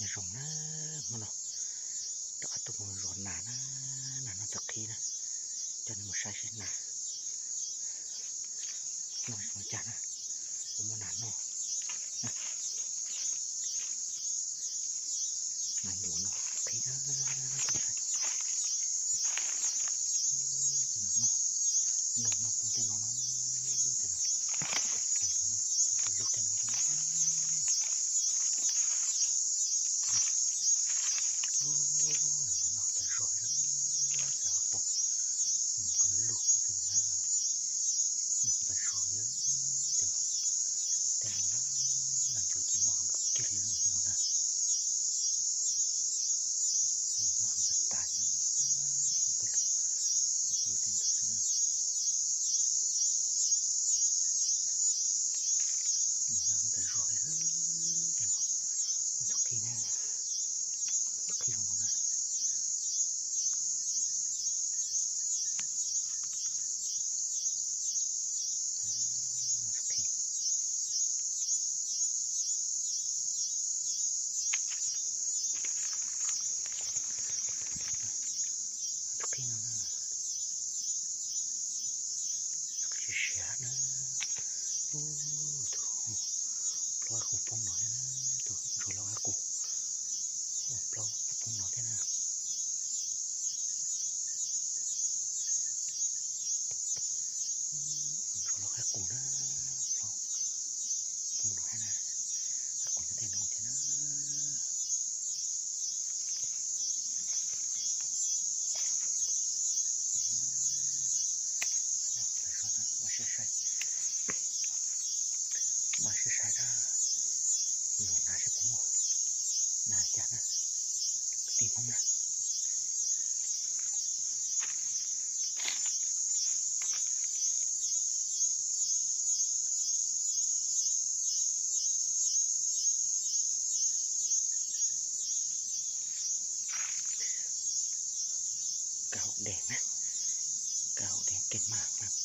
Zoo na, hmo no rov qab tuaj mus zov nas na, nas no tawm qhib na, coj nej mus saib seb nas no zoo cas na, kuv muaj nas noj. Nas ncuav no qhib na, noj noj poob tej no na, tej no, lub tej no. Noj tas zog, xav pom, mus rau lug tej no na, noj tas zog li, tej no, tej no na, nas ncuav ces noj heev kiag li tej no na, noj heev tas tas, tej ntawd xwb na. Noj heev tas zog li, tej no, tus qhib na, tus qhib zoo no na. Tus qhib no na, siav siav na. Ub, tus plaub qhib qus poob no thiab na, tus ntsuag laub qhib qus, plaub poob no thiab na. Ntsuag laub qhib qus na, plaub poob no thiab na, qhib qus nyob tej no thiab na. Npaj siab saib, npaj siab saib na, zov nas seb puas muaj nas cas na, kwv tij Hmoob na. Kab haum dees na, kab haum dees kev mag mag